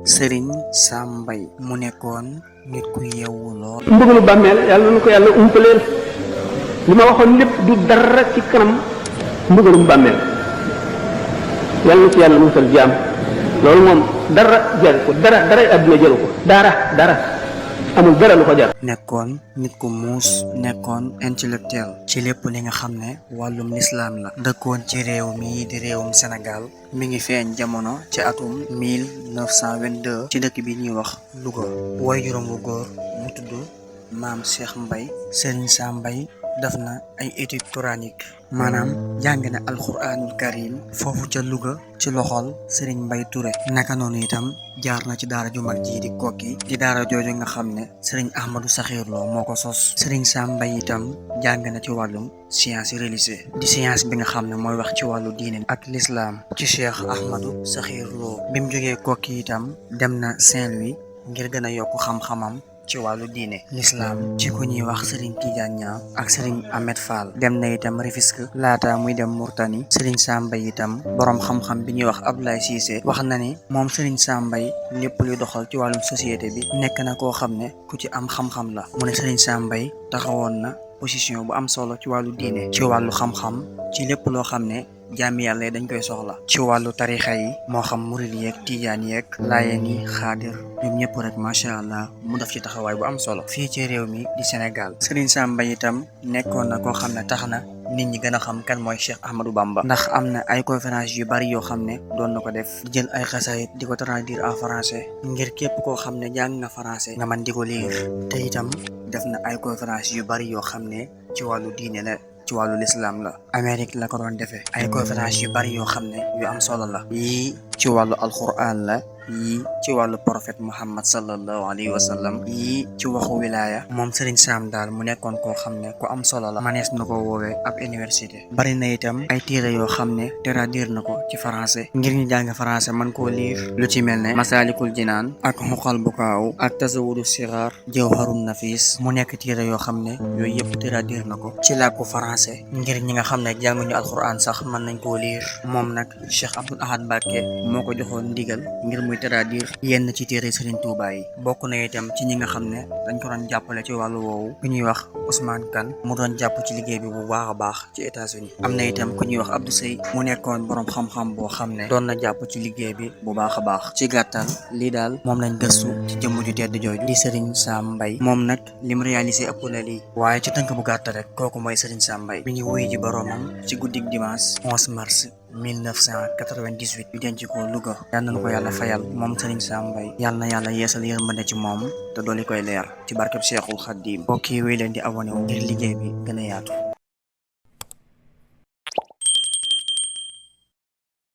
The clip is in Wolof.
Serigne Sam Mbaye mu nekkoon nit ku yeewu lool. mbugalu bàmmeel yàlla na ko yàlla umpaleel li ma waxoon lépp du dara ci kanam mbugalum bàmmeel yàlla na ci yàlla musal jaam loolu moom dara jar ko dara àdduna jaru ko dara amul dara lu ko jar. nekkoon nit ku muus nekkoon intellectuel ci lépp li nga xam ne wàllum lislaam la. dëkkoon ci réew mii di réewum Sénégal mi ngi feeñ jamono ci atum 1922 ci dëkk bi ñuy wax Louga. waajuram wu góor mu tudd maam Cheikh Mbaye. Serigne Sam Mbaye def na ay études coraniques maanaam jàng na alxuraanul karim foofu ca Louga ci loxol Serigne Mbaye Touré. naka noonu itam jaar na ci daara ju mag ji di Kokki di daara jooju nga xam ne Serigne Ahmadou Sakhir Lo moo ko sos. Serigne Sam Mbaye itam jàng na ci wàllum science religieuse di science bi nga xam ne mooy wax ci wàllu diine ak l'islam ci Cheikh Ahmadou Sakhir Lo. bi mu jógee Kokki itam dem na Saint-Louis ngir gën a yokk xam-xamam ci wàllu diine l'islam ci ku ñuy wax Serigne Tidiane Niang ak Serigne Ahmed Fall. dem na itam Rufisque laata muy dem Mourtani. Serigne Sam Mbaye itam boroom xam-xam bi ñuy wax Abdoulaye Cissé wax na ni moom Serigne Sam Mbaye lépp luy doxal ci wàllum société bi nekk na koo xam ne ku ci am xam-xam la. mu ne Serigne Sam Mbaye taxawoon na position bu am solo ci wàllu diine ci wàllu xam-xam ci lépp loo xam ne jaami yàlla dañ koy soxla ci wàllu tarixa yi moo xam murid yeeg tijaan yeeg laayeen yi xaadir ñoom ñëpp rek macha allah mu def ci taxawaay bu am solo fii ci réew mi di Sénégal. Serigne Sam Mbaye itam nekkoon na koo xam ne tax na nit ñi gën a xam kan mooy Cheikh Ahmadou Bamba ndax am na ay conférence yu bari yoo xam ne doon na ko def di jël ay xasaayit di ko traduire en français ngir képp koo xam ne jàng nga français nga mën di ko lire. te itam def na ay conférence yu bari yoo xam ne ci wàllu diine la ci wàllu lislaam la. Amérique la ko doon defee ay conférence yu bari yoo xam ne yu am solo la. yii ci wàllu alquran la yii ci wàllu prophète Muhammad sallallahu alayhi wa sallam yii ci waxu wilaya. moom Serigne Sam daal mu nekkoon koo xam ne ku am solo la. manees na ko woowee ab université. bari na itam ay téere yoo xam ne traduire na ko ci français ngir ñu jàng français man koo lire lu ci mel ne Masalikul Jinaan ak Xuqal Bukaaw ak Tazawudu Sigaar Jawharun Nafis mu nekk téere yoo xam ne yooyu yëpp traduire na ko ci làkku français ngir ñi nga xam ne jànguñu alquran sax mën nañ koo lire. moom nag Cheikh Abdoul Ahad Mbacké moo ko joxoon ndigal ngir muy traduire yenn ci téere Serigne Touba yi. bokk na itam ci ñi nga xam ne dañ ko doon jàppale ci wàllu woowu ku ñuy wax Ousmane Kane mu doon jàpp ci liggéey bi bu baax a baax ci États-Unis. am na itam ku ñuy wax Abdou Seye mu nekkoon boroom xam-xam boo xam ne doon na jàpp ci liggéey bi bu baax a baax. ci gàttal lii daal moom lañ gëstu ci jëmm ju tedd jooju di Serigne Sam Mbaye. moom nag lim réalisé ëpp na lii waaye ci tënk bu gàtt rek kooku mooy Serigne Sam Mbaye bi ñu wuyu ji boroomam ci guddig dimanche 11 mars 1998 ñu denc ko Louga. yal na ko yàlla fayal moom Serigne Sam Mbaye. yal na yàlla yeesal yërmande ci moom te dooli koy leer ci barkeb Cheikhul Khadim. mbokk yi wéy leen di abonné wu ngir liggéey bi gën a yaatu.